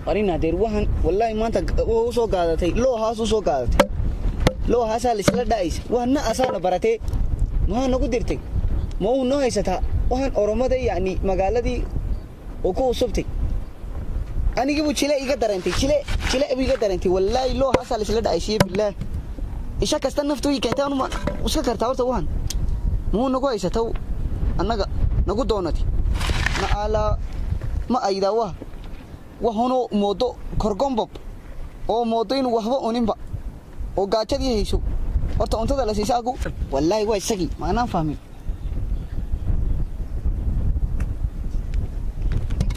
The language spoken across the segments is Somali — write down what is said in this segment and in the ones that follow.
Arina adeer, waxaan wallaahi maanta u soo qaadatay loohaas, u soo qaadatay loohaasaa laisla dha'aysa. Waxna asaana baratee, maxaa nagu dirtay? Ma uu noo haysataa waxaan Oromada, yacni magaaladii oo ku usubtay? Anigiibuu jile iga dareentay, jile jile buu iga dareentay. Wallaahi loohaasaa laisla dha'aysiye, bilaah isha kasta naftu ii keentay. Anuma iska kartaa horta? Waxan muxuu nagu haysata, annaga nagu doonatay? Na alaa ma aydaa wah waxunuu moodo korgombob oo moodo inuu waxba uninba oo gaajadii hayso. Horta cuntada la siisa agu. Wallaahi waa isagii, maanaan fahmin.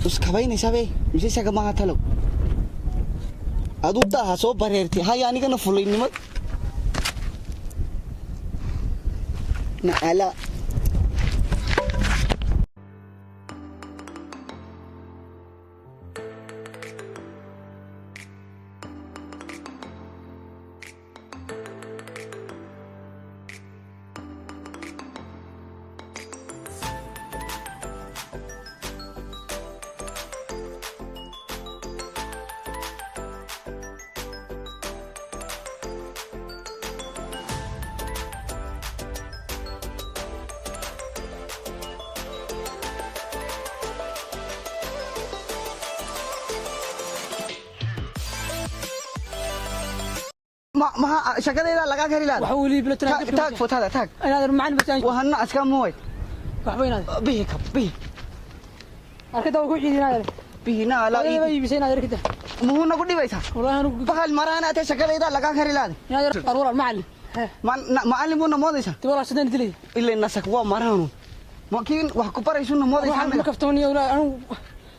Iskabaynaysaa be mise isaga maaha? Talow aduu daaha soo bareertay haya, anigana fulaynimo na alaa. Maha shaqadayda lagaa kari laada. Waxa weli bila taag fotada taag. Inaad macallin bas. Wahana aska mooy. Waxba inaad bihi kab bihi. Arkada ku xiidinaad. Bihi na ala. Ii iibisay inaad arkada. Muxuu nagu dhibaysaa? Wallahi anigu bahal maraana ate shaqadayda lagaa kari laada. Inaad arwala macallin. Macallin buuna moodaysaa? Ti walaal sideen dilay. Ilaa nasak waa maraanu makiin wax ku baraysuna moodaysaa. Waxaan ma kaftoniyo anigu,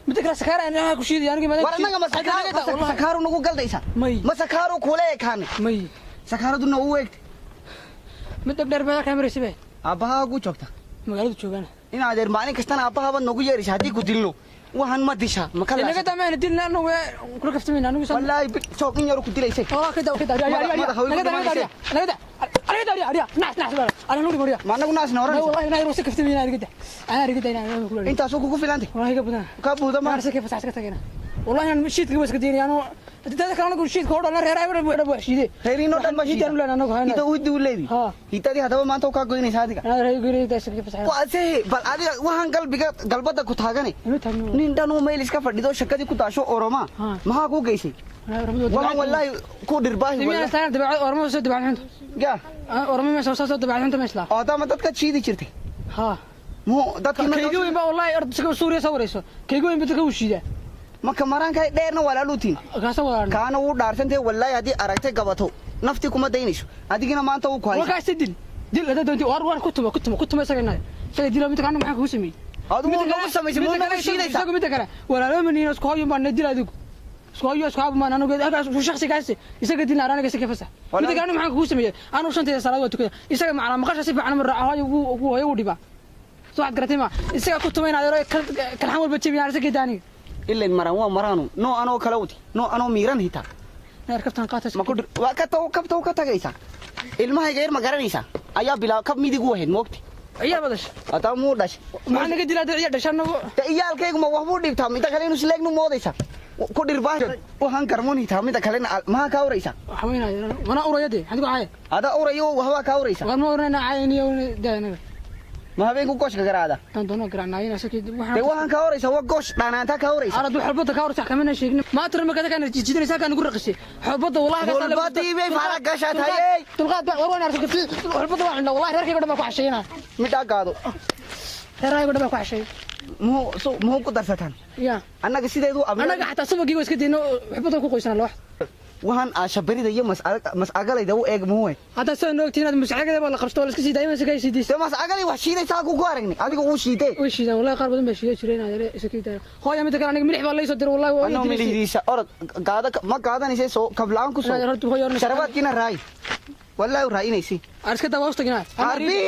midda kale sakaara anaha ku shiiday anigu. War annaga ma sakaaru nagu galdaysaa? May. Ma sakaaru kula ekaanay? May. Sakaaraduna u eegtay. Mid dheer baa ka maraysa be. Aabbahaa ku joogta. Magaalada joogaan. In adeer, maalin kastana aabbahabaad noogu yeeraysa. Haddii ku dilno waxaan ma dishaa ma kala inaga damaan dilna, anagu kula kaftamayna anigu. Wallaahi joog in yaru ku dilaysay. Walaa ka daa ka daa naga daa naga daa naga daa naga daa ariya naas naas baa ana nuri mariya. Ma anagu naasna oranaysa? Wallahi inaa yar si kaftamayna aniga daa, ana ariga daa inaa kula. Intaasoo kugu filantay? Wallahi ka badan. Ka buuda ma ma arsa kayfa sax ka tagayna. Wallahi inaan shiidka was ka deynay anu dadka kale, anagu shiidka oo dhan reer ay dhan waa shiide. Reeriinoo dhan ba shiidaan uleen anagu hayna. Hida uhidi u leedi. Ha. Hidadii haddaba maanta kaa goynaysa adiga. Anaa reer goynay daa kayfa sax. Waa se bal adiga waxaan galbiga galbada ku taagane. Ima taagno. Nin dhan uu meel iska fadhido shakadii ku daasho Oroma. Ha. Maxaa kuu geysay waxaan? Wallaahi ku dhirbaahi. Imiya wallahi istaan dabeecad Ormo soo dabeecad xunta. Ya. Ormo ma soo soo dabeecad xunta ma isla. Oo hadama dadka jiidi jirtay? Ha. Muu dadkii kayga weyn baa wallahi ard Suuriya soo wareyso, kayga weyn baa ka u shiida. Marka maraanka dheerna walaaluutiin. Kaasa walaalna. Kaana wuu dhaarsantay wallaahi, haddii aragtay gabato naftii kuma daynayso. Adigina maanta wuu ku haysa. Warkaas dil dil hada doonti, war war ku tuma ku tuma ku tuma isaga inaad isaga dilo. Mid kalena maxaa kugu sameeyey? Adigu wuu nagu samaysay, muu nagu shiidaysaa? Isaga midda kale walaalo maniina, isku hooyo baan dil adigu, isku hooyo isku aabo maan anagu halkaas shakhsigaas isaga dilna anaga isaga fasax. Midda kalena maxaa kugu sameeyey? Anu shantayda salaad waa tukada, isaga macnaa maqasha si fiican ma raaco, hooyo wuu hooyo wuu dhibaa. Soo waxaad garatay ma isaga ku tuma inaad yaro kalxan walba jebinaa isaga daaniga. Ilan maraan waa maraanu noo anoo kala wati noo anoo miiran hitaa. Naar kaftan qaata. Ma ku waa ka taw kabta ka tagaysaa ilmahayga yar ma garanaysaa ayaa bilaa kab midig u ahayd moogti. Ciyaar badash. Hadaa muu dhashay? Maxaa naga dilaa ciyaar dhashay anagu? De iyaalkaygu ma waxbuu dhibtaa? Midda kale inuu isleegnu moodaysaa ku dhirbaa waxaan garmoon hitaa. Midda kalena maxaa kaa uraysaa? Waxa weynaa mana uraya de xadigu caaya. Adaa urayo, waxbaa kaa uraysaa. War ma uranayna caayaniyo daanaga. Ma habeenku gooshka garaada? Tan doono garaanaayina sakii. De waxaan kaa uraysaa waa goosh dhanaantaa kaa uraysa. Arad xulbada ka uraysa kamana sheegin ma tir ma kada kana jijidanaysa kan ugu raqisay xulbada wallahi ka Xulbadii bay fara gashatay. Dulqaad war waan arkay xulbada waa cunaa wallahi, reerkayga dhan baa ku xasheeyna. Midhaa gaado. Reerkayga dhan baa ku xasheeyay. Muxuu so muxuu ku darsataan? Ya. Annaga sideedu annaga xataa subagii waa iska deyno, xulbada ku qoysana loox. Waxaan aashabarida iyo mas'agalayda u eeg muxuu hadda soo noogtiin inaad mas'agada baa la qabsto waa la iska sii daayay iska sii diisay. De mas'agalay wax shiidaysaa ku aragnay adiga uu shiiday. Way shiidaan wallahi, qaar badan baa shiiday jireen inaad iska sii daayay. Hooyo midda kale aniga milix baa la ii soo diray wallahi waa anoo milixdiisa orod gaada ma qaadanaysa soo kablaan ku soo sharabaadkiina raay wallahi raayinaysi. Aan iska dawa hoos tagnaa. Arbi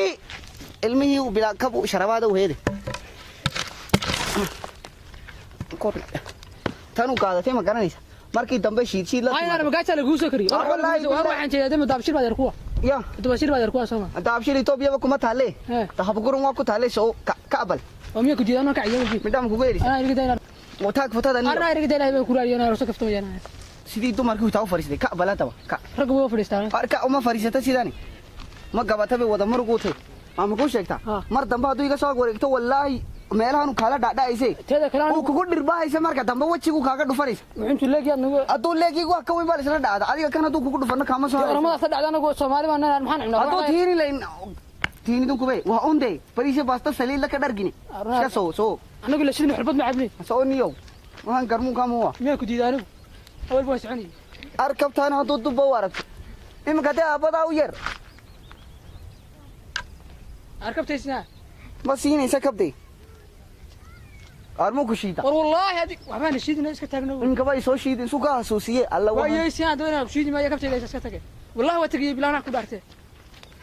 ilmihii bilaa kab sharabaada u heeday tanu qaadatay ma garanaysa markii dambe shiid shiid la ayna magaaja lagu soo kariyo. Wallahi war waxaan jeedaa dama daabshir baad kuwa. Ya. Daabshir baad kuwa Soomaa. Daabshir Itoobiya kuma taale. Dahabgurun waa ku taale soo ka abal. Oo miya ku diidan ka ciyaar midam kugu yeelisa. Ana iga dayna. Wataag fotada niyo. Arna erigda Ilaahay baa ku raadiyana rasuulka kaftamayana. Sidii dumarkii taa u fariistay ka balantaba ka. Rag waa fadhiistaan. Arka uma fariisata sidani. Ma gabata bay wada murugu tay. Ma ku sheegtaa? Mar dambe hadduu iga soo wareegto wallaahi meelahan uu kala dhacdhacaysay. Teeda kale uu kugu dhirbahaysa marka dambe wejigu kaaga dhufanaysa. Wuxuu leeyahay anagu hadduu leegigu wax ka weyn baa isla dhacda adiga kan hadduu kugu dhufano kaama soo harayso. Oramada dhacda anagu Soomaali baan nahay maxaan cunaa. Hadduu tiini layn tiinidun kubey waa unde bariisa baasta saliid la ka dhargini. Iska soo soo. Anagu la sidin xulbad ma cabni. Soo niyow. Waxaan garmuun kaama waa. Miyaa ku diiday anigu? Awal baa soconay. Arkabtaan hadduu dubba u aragto. Iminka dee aabbadaa u yar. Arkabtaysna. Ma siinaysa kabday. Armuu ku shiida. War wallaahi adig waxbaan shiidina iska taagno. Iminka bay soo shiidin su ka xasuusiye alla waa. Yeesii aan doonaa shiidi ma kabtayda iska tagay. Wallaahi waa tagay bilaana ku dhaartay.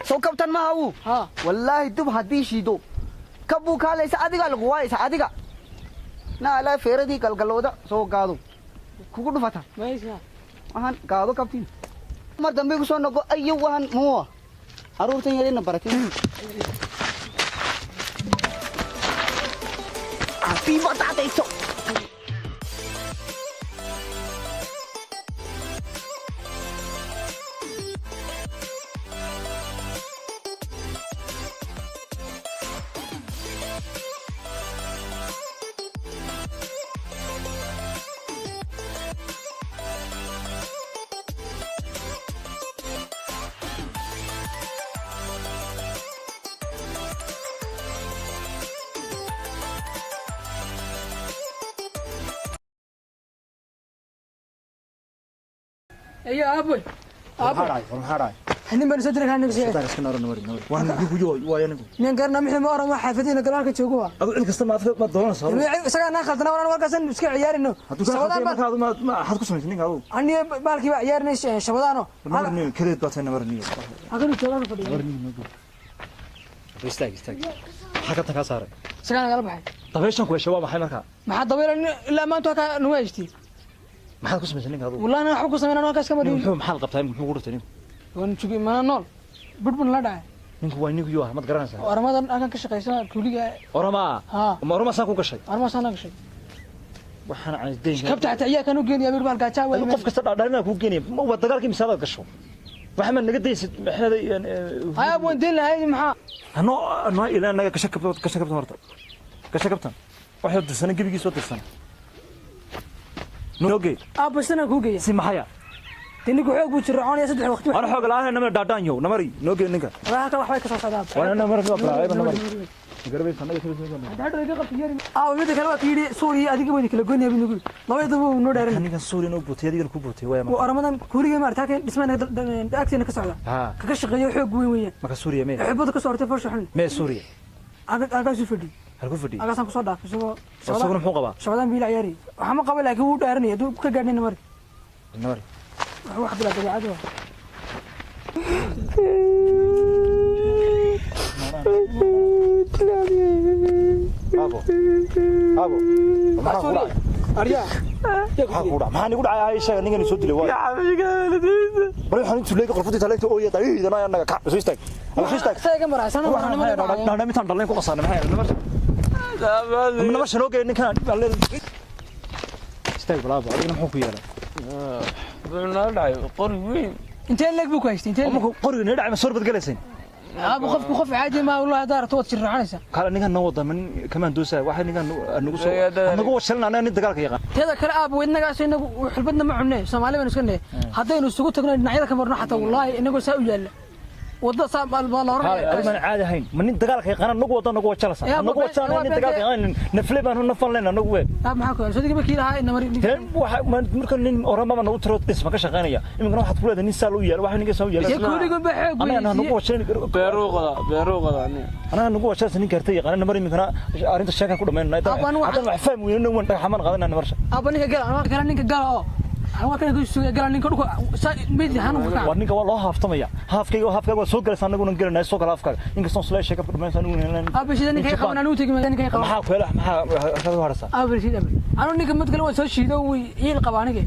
Soo kabtan ma hawu. Ha. Wallaahi dub haddii shiido. Kabbuu kaalaysa adiga lagu waaysa adiga. Na ala feeradii galgalooda soo gaado. Kugu dhufata. Maysa. Waxaan gaado kabtiin. Mar dambe ku soo noqo ayo waxaan muwa. Caruurtan yarina baratay. Viva dadayso. Ayo aaboy. Maxaa dhacay? War maxaa dhacay? Nin baan soo diray anigu sii. Sultaan iska naaro namari namari. Waan nagu yo waa anigu. Nin garna mixii ma oran wax xaafadiina galaalka joogo waa. Adu cid kasta ma doonaysaa. Isaga naa khaldana waan warkaasan iska ciyaarino. Hadduu kaa khaldamay marka adu ma axad ku samaysay ninka adu. Aniga baalkii baa ciyaarinay shabadaano. Namari niyo kaleed baa tahay namari niyo. Halkan joogaa fadhiyo. Namari niyo. Istaag istaag. Maxaa ka tan kaa saaray? Isaga nagala baxay. Dabeeshan ku heshay waa maxay marka? Maxaa dabeel ilaa maanta waa ka nugu haystay. Maxaad ku samaysay ninka adu? Wallahi ana waxba ku sameynaa halkaas kama dhihin. Muxuu maxaa qabtay muxuu ku dhintay ninku? Waan jugay mana nool. Budbun la dhacay. Ninku waa ninku yoo ah mad garanaysaa. Oramadan halkan ka shaqeysan kuliga. Orama? Ha. Ma orama saan ku gashay? Orama saan ku gashay. Waxaan aan deyn. Kabta xataa iyaa kan u geenaya bir bal gaajaa way. Qof kasta dhaadhaarina ku geenaya. Waa dagaalkii misaadaad gasho. Waxa ma naga daysid maxay Ay waan deyn lahayd maxaa? Ano ano ilaa naga kasha kabto kasha kabto horta. Kasha kabtan. Waxay dirsan gebigiisa soo dirsan. Noogey. Aabba sana ku geeya. Si maxaya? Ninku xoog buu jirroconaya saddex waqti. Ana xoog la'aan namar dhaadhaan yow namari noogey ninka. Waxa ka wax bay ka soo socdaan. Waa namar soo bilaa namari. Garabay sanaga soo soo. Hadda iga qabtay yari. Aa mid kale waa kiiri Suuriya adiga wadi kala goynaya binu. Labadaba wuu noo dheerin. Ninkan Suuriya noo bootay adiga ku bootay waa ma. Oramadan kuliga ma aragtay dhismaha agteena ka socda. Kaga shaqeeyo xoog weyn weyn. Marka Suuriya mee. Xubada ka soo hortay foosha xun. Mee Suuriya. Aga soo fadhi. Halku fadhi. Agaasaan ku soo dhaafay isagoo. Isaguna muxuu qabaa? Socdaan biil ciyaari. Waxa ma qaba laakiin wuu dheerinaya duu ka gaadhnay namari. Namari. Wax bilaa dabeecad waa. Abo. Abo. Maxaa ku dhacay? Aryaa. Maxaa ku dhacay? Maxaa nigu dhacay Aisha ninkan soo dilay waa. Bal waxaan intuu leeyahay qolfadii taleegta oo iyo dayidana anaga kac soo istaag. Soo istaag. Isaga maraa sana maraa maraa. Dhaadhaan mitaan dhaleen ku qasaanay maxay namar. Namar shanoo geey ninkan istaag balaabo adigna muxuu ku yeelay? Wuxuu nala dhacay qori weyn. Intee leeg buu ku haystay intee? Markuu qoriga nala dhacay ma soo badgalayseen? Aabu qofku qof caadi ma wallahi hada aragto waad jirracanaysaa. Kala ninkan noo wada man kamaan doosaa waxa ninkan nagu soo nagu washalna anaga nin dagaalka yaqaan. Teeda kale aabu inagaas inagu xulbadna ma cunne Soomaali baan iska nahay. Haddaynu isugu tagno dhinacyada ka marno xataa wallahi inagoo saa u yaalla. Wadada saa baa la oranaya. Adigu man caadi ahayn. Ma nin dagaalka yaqaan nagu wada nagu wajalasa. Nagu wajalana nin dagaalka yaqaan nafle baan nafan leena nagu weeb. Aab maxaa ku yeelay? Soo markii lahaa ina mari. Tan waxa marka nin orama ma nagu tiro dhisma ka shaqeynaya. Iminkana waxaad ku leedahay nin saa loo yaalo waxa ninka saa u yaalo. Kuligu ba xoog weyn. Anaga nagu wajalin beeruuqada beeruuqada aniga. Anaga nagu wajalasa nin gaartay yaqaan namar iminkana arrinta sheekan ku dhameynaa. Hadan wax faham weynana waan dhagaxman qaadanaa namarsa. Aab ninka gala anaa kala ninka gala oo waa kan ku sugay gala ninka dhulka mid ahaan u kaca. War ninka waa loo haaftamaya. Haafkayga haafkayga waa soo galaysaa anaguna gelinaa soo kala haafkaaga. Inkastoo soo sheeka ku dhameynaa anaguna. Aab shida ninka qaban anu tagi ninka qaban. Maxaa ku helaa maxaa ka harasa? Aab shida anu ninka mid kale waa soo shiido way iil qaba aniga.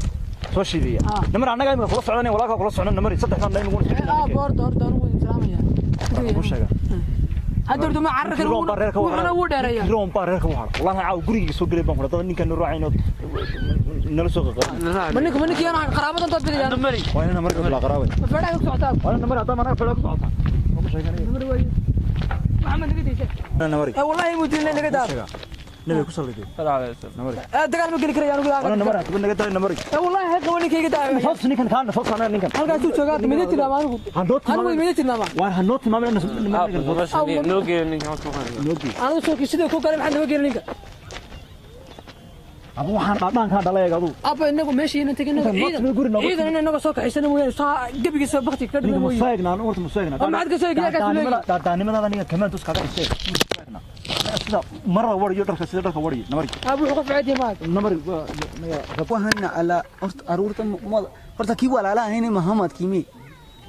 Soo shiidaya. Namar anaga imika kula socdanay walaalka kula socdan namar saddexdan dhay nagu Aab door door door wuu salaamaya. Ku sheega. Hadda horta ma carrar karo, wuxuuna wuu dheereeyaa. Roon baa reerka u hara. Wallahi caaw guriga soo galay baan ku dhaday ninkan raacayno nala soo qaqarin. Ma ninka, ma ninkii anaa qaraabadan dood bidayaan. Waa inaan marka la qaraabay. Ma fadhaa ku socotaa? Waa inaan mar haddaan anaga fadhaa ku socotaa. Ma sheeganayo. Namar waaye. Maxamed, naga daysa. Namari. Ee wallahi muu dilnay, naga daa. Nabi ku salliday. Namari. Ee dagaal ma geli karaya anigu. Waa namari, hadaba naga daa namari. Ee wallahi ha qaban ninkayga daa. Soo ninkan kaan soo saarnaa ninkan. Halkaasuu joogaa, midna tilmaama anigu. Hanoo Anigu tilmaamay. Midna tilmaama. Waan hanoo tilmaamay. Noo geeyo ninka halka ku Noo geey. Anigu soo sidoo ku galay, maxaa naga geeli ninka? Adu waxaan dhadhaankaa dhalay adu. Abba, inagu meesha inaan tegin Intaan ciidan noo guri noogu ciidan in inaga soo kaxaysana mooyaane, saa gebigiisa bakti ka ninka dhima mooye. Museegna anu horta museegna. Oo maxaad ka soo eegaya kaas leeyahay? Daadaanimadaada ninka kamaantus kaga dhistay. Museegna. Sida marada wariyo dharka, sida dharka wariyo namari. Aab wuxuu qof caadi ma Namari waa naga. Waxaana ala horta aruurta horta kii walaalaha ahayne Mahamad kiime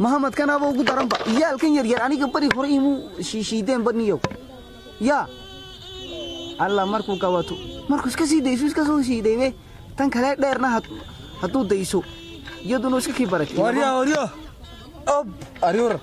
Mahamadkanaaba ugu daranba iyaalkan yaryar aniga bari hore imuu shiishiideen badniyow. Yaa alla, markuu qabato, markuu iska sii dayso, iska soo shiidaybe tan kale dheerna hadduu dayso iyaduna iska kii baratay. Warya warya ob aryur.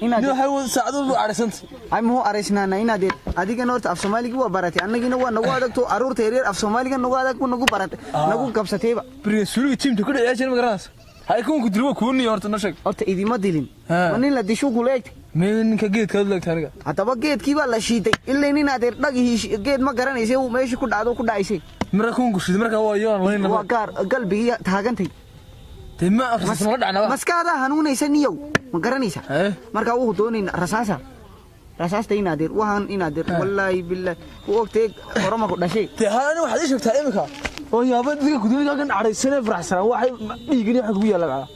Inaad nin waxay wada saacado u cadhaysantay. Ay muxuu araysnaana inaad adigana horta af Soomaaligii waa baratay, annagiina waa nagu adagto aruurta yaryar af Soomaaliga nagu adag nagu baratay nagu qabsatayba. Beriga suuliga jiimta ku dhacayaa ma garanaysa hay kuwanku dilwa kuuniyo horta noo sheeg. Horta idima dilin. Ma nin la dishu kula egtay? Mee ninka geedka ad leegta aniga. Haddaba geedkii baa la shiiday ilaa nin adeer dhagihii geed ma garanaysay uu meeshii ku dhacdo ku dhacaysay. Marka kuwanku shiday marka waa yoon layn. Waa gaar galbigii taagantay. Dee ma rasaas nala dhacna maskaxdaa hanuunaysa niyow, ma garanaysa? Eh. Marka wuxuu doonayna rasaasa rasaasta inaadeer waxaan inaadeer wallaahi bilaahi u ogtay oroma ku dhashay. Dee haa, ani waxaad ii sheegtaa imika oo yaaba dadka gudoomiyaha kan cadhaysanee faraxsanaa waxay dhiigani waxa kugu yaalla macnaa.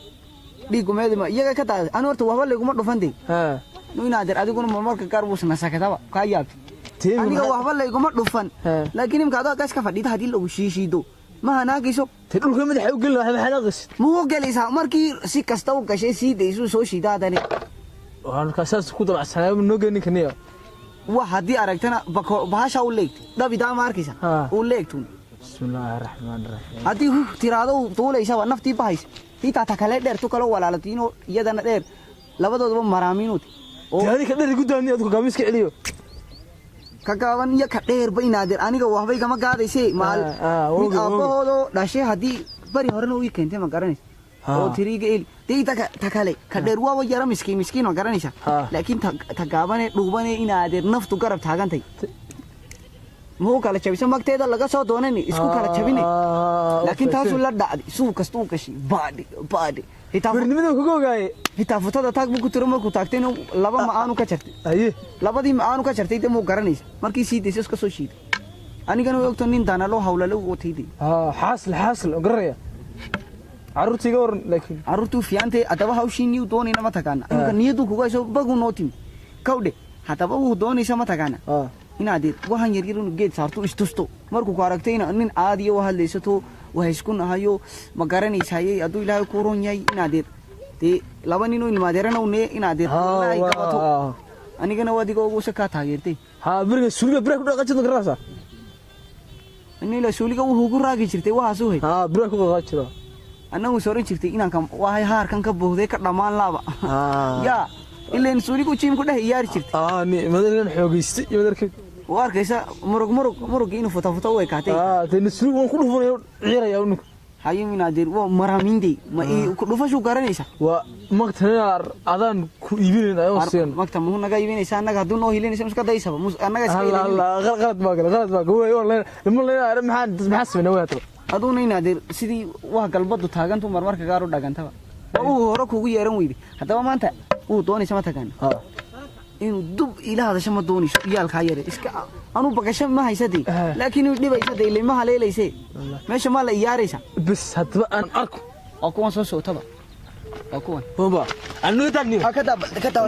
Dhiiggu meedima iyaga ka daaday anu horta waxba layguma dhufan dee. Haa. Nu inaadeer adiguna marmarka qaar buusna sakataba kaa yaabtay. Dee aniga waxba layguma dhufan. Haa. Laakiin imka adoo gas ka fadhida haddii lagu shiishiido ma hanaagayso. Dee dhulka madaxa u gelin waxay xanaaqaysid. Muxuu gelaysaa markii si kasta u gashay sii daysuu soo shiida haddane? Waxaan markaa saas ku dabacsanaa noo geyn ninka niyo. Wax haddii aragtana bako bahasha u leegtay dhabidaa ma arkaysa? Haa. U leegtun. Bismillaahi raxmaani raxiim. Haddii huh tiraado u tuulaysaba naftii bahaysa tii taata kale dheer tu kaloo walaalatiinoo iyadana dheer labadoodaba maraamiinuut oo Dee adiga dheer gudaani adku gaamiska celiyo. Ka gaaban iyo ka dheerba inaadeer aniga waxbay kama gaadayse maal Ah, ah, mid oge, oge. aabbahoodoo dhashay haddii bari horena u ii keentay ma garanaysa? Haa. Oo tiriiga eli dee ta kale ka dheer waaba yara miskiin miskiin ma garanaysa? Haa. Laakiin ta gaabane dhuubane inaadeer naftu garab taagantay muxuu kala jabisa magteeda laga soo doonani isku kala jabine, laakiin taasuu la dhacday suuq kasta u gashay baadhi baadhi xitaa Bernimada kuga ogaaye. Xitaa futada taag buu ku tiro markuu taagtayna laba ma aanu ka jartay. Haye. Labadii ma aanu ka jartay dee muu garanaysa markii sii daysay iska soo shiiday anigana way ogto nin daana loo hawlale u watay dee. Haa, xaasil xaasil oo garanaya carruurta iga waran laakiin. Carruurtuu fiicantay haddaba hawshii niyu doonayna ma taqaana imika niyaduu kugu hayso baguu noo timi kawdhe haddaba wuu doonaysa ma taqaana inaad waxaan yaryar inuu geed saarto istusto markuu ku aragtayna nin caadiya u hadlaysato waa isku nahayo ma garanaysayey hadduu Ilaahay kuu ron yahay inaad dee laba nin oo ilmaadeerana u nee inaad wallaahi qabato anigana adiga ugusa kaa taageertay. Haa, beriga suuliga biraha ku dhaqaajid ma garanaysaa? Inila suuliga wuxuu ku raagi jirtay waxaas u hay. Haa, biraha ku dhaqaajid jira. Annagu soran jirtay inaan wahay haarkan ka buuhday ka dhammaan laaba yaa ileen suuligu jiim ku dheh iyaari jirtay. Aa ni madarkan xoogaystay iyo madarkan. U arkaysa murug murug murugii inuu futa futa u ekaatay. Aa dee suuligu waan ku dhufanaya ciiraya ninku. Hayim inaadeer waa maraamindey ma ii ku dhufashu garanaysa. Waa magtana adaan ku iibinayn ayoo siin. Magta muxuu naga iibinaysa annaga hadduu noo hilinaysa muska daysaba annaga iska Allah ilaalin. Allah, qalad baa galay, qalad baa galay, wallahi lama leeyahay maxaan maxaa sameynaa waa hadda. Aduuna inaadeer sidii wax galbadu taagantu marmarka gaar u dhagantaba waa uu hore kugu yeeran weyday haddaba maanta wuu doonaysa ma taqaana inuu dub ila hadasho ma doonayso iyaalkaa yare iska anuu bagasho ma haysadee laakiin inuu dhibaysa dee ilma haleelayse meesha maa la iyaaraysa. Bas haddaba aan arko. Waa kuwan soo socotaba waa kuwan. Bomba anu taagni. Ah, ka daa ka daa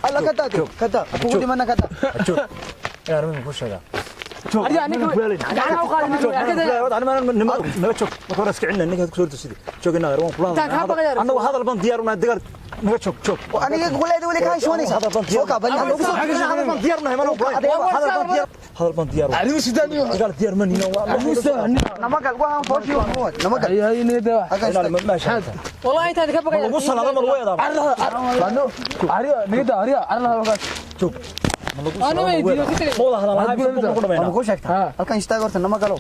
alla ka daa ka daa kugu dhimana ka daa. Joog inaan arrin ku sheegaa. Aryaa, ninka gacmaha u qaadi ninka, arkada. Naga joog marka hore iska celina ninka ku soo horto sidii joog inaa waan kula Intaan kaa baqaya. Annagu hadal baan diyaar unahay dagaal naga joog joog. Aniga kuleeda weli ka heshoonaysa soo kaabani hadal baan diyaar unahay mana hadal baan diyaar hadal baan diyaar unahay. Adigu sidaan iyo dagaal diyaar ma nino adigu sidaan. Namagal waxaan fooshii waan namagal. Ay ay nida ma sheegta. Wallahi intaan ka baqaya. Lagu salaado ma lagu eedaa. Arla arla arya nida arya arla wakaas. Joog. Ma lagu Anu way diiday, ku tagay. Ma wada hadal lahaa, ku Waa dhameynaa. ma kuu sheegtaa? Halkan istaag horta, nama galo.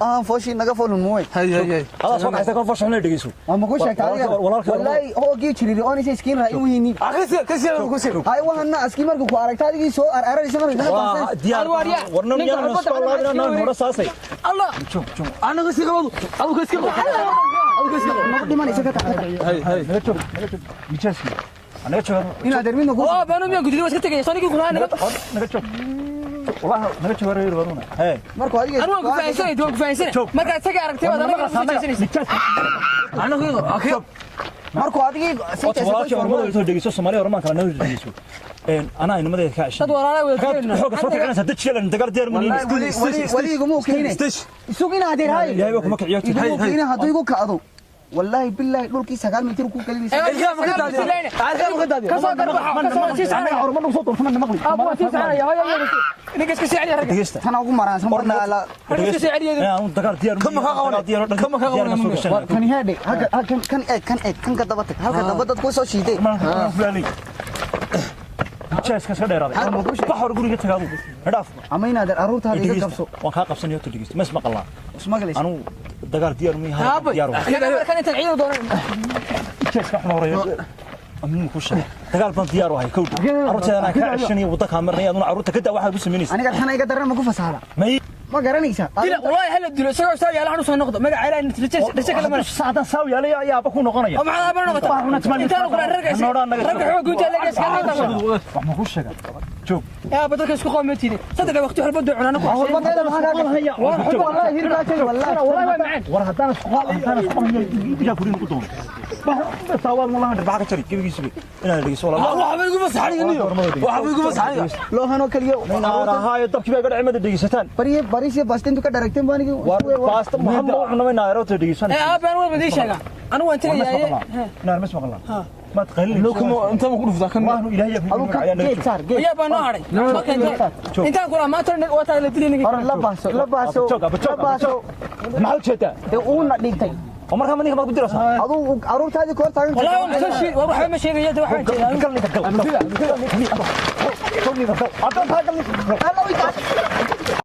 Aan fooshii naga foolun mooy. Hay hay hay. Adaa soo kaxaysa kan foosha xun dhegeyso. Waa ma kuu sheegtaa adiga? Wallaahi hoogii jiriri oon isa iskiin raaci weynin. Akhrisi kasi ku sii. Hay waxana askii markuu ku aragta adigii soo araraysa markay naga Waa taasay. diyaar. Alwaariya. Warnan Ninka yaan xubadda isku laabina anaga noo saasay. Allah. Joog, joog. Anaga si qabadu. Adigu iska qabo. Adigu iska qabo. Nagu dhimanaysa ka tag. Hay hay. Naga joog, naga joog. Mijaasi. Naga joog. Inaad ermidna ku Oo baanu miyaan gudilay, waa iska tegaya. Soo ninkii kulahaa naga. Naga joog. Wallahi naga joog reer waruna. Hey. Markuu adiga Anu waan ku fahansanay, waan ku fahansanay. Markaad isaga aragtay baad anaga soo jeesanaysa. Anaga akhi. Markuu adigii sii Horta walaalkii ormada soo dhegeyso, Soomaaliya ormaan kala naga dhegeyso. Anaa inamadayda ka ceshan. Dad walaalaa wada tegayna. Xoogga soo kicinaysa dejiga dagaal diyaar ma nihin. Wali wali iguma keenay. Isug inaad adeer hay. Ilaahay waa kuma kiciyo. Iguma keenay hadduu igu kacdo. Wallaahi billahi dhulkii 9 mitir ku gelinaysa. Ilkaha ma ka daadiyo? Ilkaha ma ka daadiyo? Ka soo garbaxa, ka soo sii soconaya. Ormada soo doonta ma maqli. Abu waa sii soconaya. Hooyo, hooyo, ninka iska sii celiya ragga. Dhegeysta. Tana ugu maraansan badnaa la. Ragga iska sii celiya. Aan dagaal diyaar. Kama ka qabanay. Kama ka qabanay. Kan heedhe halka kan kan eeg, kan eeg, kan ka daba tag halka daba dad ku soo shiiday. Jaaska iska dheeraaday. Bax hor guriga tagaadu. Dhaaf. Ama inaad aruurtaada iga qabso. Waan kaa qabsanayo to dhegeysta. Mas maqlaa. Ismagalaysa. Anu dagaal diyaar ma yahay. Aabay. Diyaar. Naga markan intaan ciidan doonan. Jaaska xun horeeyo. Amin ku sheeg. Dagaal baan diyaar u ahay kowd. Carruurteeda ka ceshanayo wada ka marnay aduna carruurta ka daa waxaad ku samaynaysaa. Aniga tana iga daran ma ku fasahala. May Ma garanaysaa? Dila, wallahi hala dilo isagoo saa yaala hanu soo noqdo. Magaca Ilaahay rajo kale ma leh. Saadan saaw yaalay ayaa ku noqonaya. Oo maxaad aabana noqotaa? Intaan ku ragga ragga xoog inta laga iska noqdo. Wax ma ku sheega. Joog. Yaa badalka isku qoomeetini. Saddex waqti xulbad cunana ku. Xulbadeeda maxaa kaa gashay? Wallahi hirkaa jay wallahi. Wallahi waa macaan. War haddaan isku haddaan isku hayo iga kurin ku doon. Bax saawaad ma lahan dhibaato ka jari gebigiisuba. Inaad dhegeyso walaal. Waxa bay igu fasaxaniga niyo. Waxa bay igu fasaxaniga. Loohanoo kaliya. Naarahaayo dabkii baa iga dhacay mada dhegeysataan. Bariye bariis iyo baasto intu ka dharagteen baan igi. War baasta Muhammad wuxuu namay naarota dhegeysan. Ee aabaan waa badii sheega. Anu waan tagayaa. Naar mas maqlaan. Maad qaylin. Loo kuma inta ma ku dhuftaa kan. Waanu Ilaahay ku Aduu kan geed saar geed. Ayaa baan noo haray. Intaan kula maanta waa taa la dilay ninka. Hore la baaso la baaso. Joog, aba joog, La baaso. Maxaad jeedaa? Dee uuna dhintay. Oo markaa ma ninka maad ku diraysaa? Aduu aruurtaadii koor taagan. Wallahi waan soo shii, waa waxba ma sheegayo, waxaan jeedaa. Gal ninka gal. Gal ninka gal. Gal ninka gal. Alla way taas.